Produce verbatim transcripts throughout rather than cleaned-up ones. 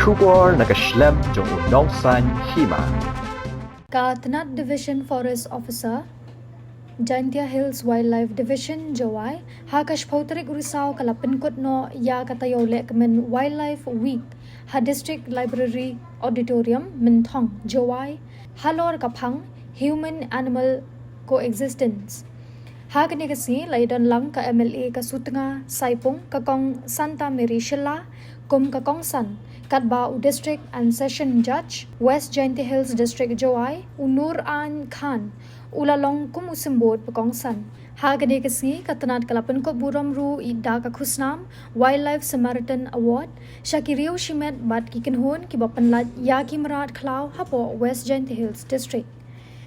Khubor na ka shlem jong u nongsan hima. Ka Tnat Division Forest Officer, Jaintia Hills Wildlife Division, Jowai, ha ka shiphew tarik u Risaw ka la pynkut noh ïa ka taïew lehkmen Wildlife Week ha District Library Auditorium, Mynthong, Jowai, halor ka phang Human Animal Coexistence. Ha kane ka sngi la ïadon lang ka M L A ka Sutnga Saipung, ka Kong Santa Mary Shylla, kum ka kongsan, katba u District and Session Judge, West Jaintia Hills District, Jowai, u Nur Ain Khan, u la long kum u symbud ba kongsan. Ha kane ka sngi ka tnat ka la pynkup burom ruh ïa da ka khusnam Wildlife Samaritan Award sha ki riew shimet bad ki kynhun kiba pynlait ïa ki mrad khlaw hapoh West Jaintia Hills District.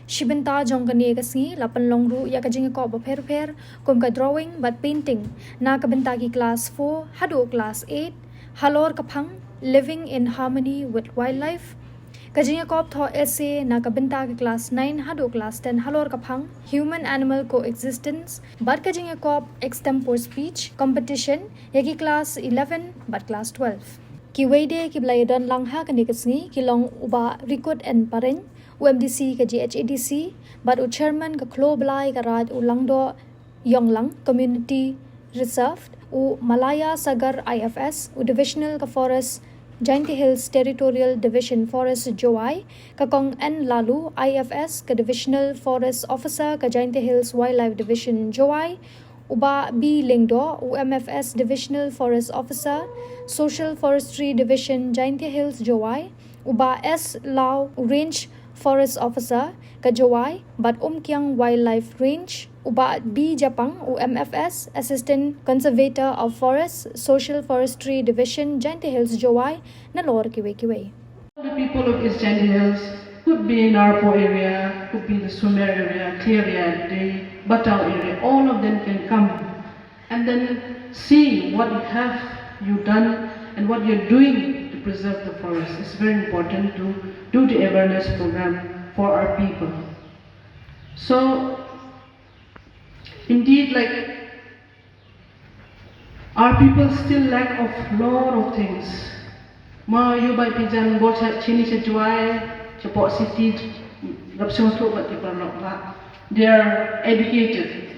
Shi bynta jong kane ka sngi la pynlong ruh ïa ka jingïakop bapher bapher, kum ka drawing bad painting, na ka bynta ki klas four haduh klas eight, halor ka phang Living in Harmony with Wildlife. Ka jingïakop thoh essay na ka bynta ki klas nine haduh klas ten halor ka phang Human Animal Coexistence, bad ka jingïakop extempore speech competition ïa ki klas eleven bad klas twelve. Kiwei de kiba la ïadon lang ha kane ka sngi ki long u Bah Rikut N Parein, u M D C ka G H A D C, bad u Chairman ka Khloo Blai ka Raid u Langdoh Yonglang Community Reserve, u Malaya Sagar I F S, u Divisional ka Forest Jaintia Hills Territorial Division Forest Jowai, ka Kong N Lalu I F S, ka Divisional Forest Officer ka Jaintia Hills Wildlife Division Jowai, u Bah B Lyngdoh, u M F S Divisional Forest Officer, Social Forestry Division Jaintia Hills Jowai, u Bah S Law, u Range Forest Officer ka Jowai bad Umkiang Wildlife Range, u Bah B Japang, u M F S Assistant Conservator of Forest, Social Forestry Division Jaintia Hills Jowai, nalor kiwei kiwei. The people of East Jaintia Hills could be Narpo area, could be the Sumer area, Khliehriat, the Batau area, all of them can come and then see what you have you done and what you're doing to preserve the forest. It's very important to do the awareness program for our people. So, indeed, like, our people still lack of lot of things. Ma ïoh ba phi jan bor cha chini cha Jowai, cha poh city, rap song tu ba ti paralok ba. They are educated.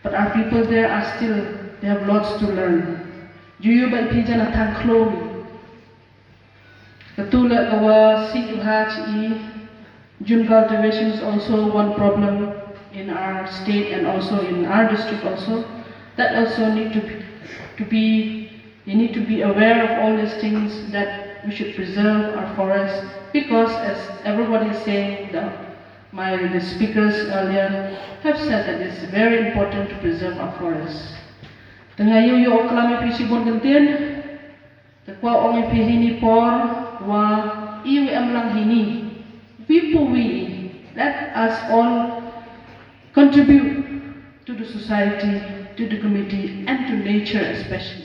But our people there are still, they have lots to learn. Ju ïoh ba phi jan a thang khlong. Katu la ka wa si u ha chi i, June cultivation is also one problem in our state and also in our district also. That also need to be, to be, you need to be aware of all these things, that we should preserve our forests, because as everybody is saying, the, my, the speakers earlier have said that it's very important to preserve our forests. Te nga ïoh ïoh klam ïa phi shibun kyntien, te kwah ong ïa phi hini por, wa i wi em lang hini. Wi pu wi, let us all contribute to the society, to the community, and to nature especially.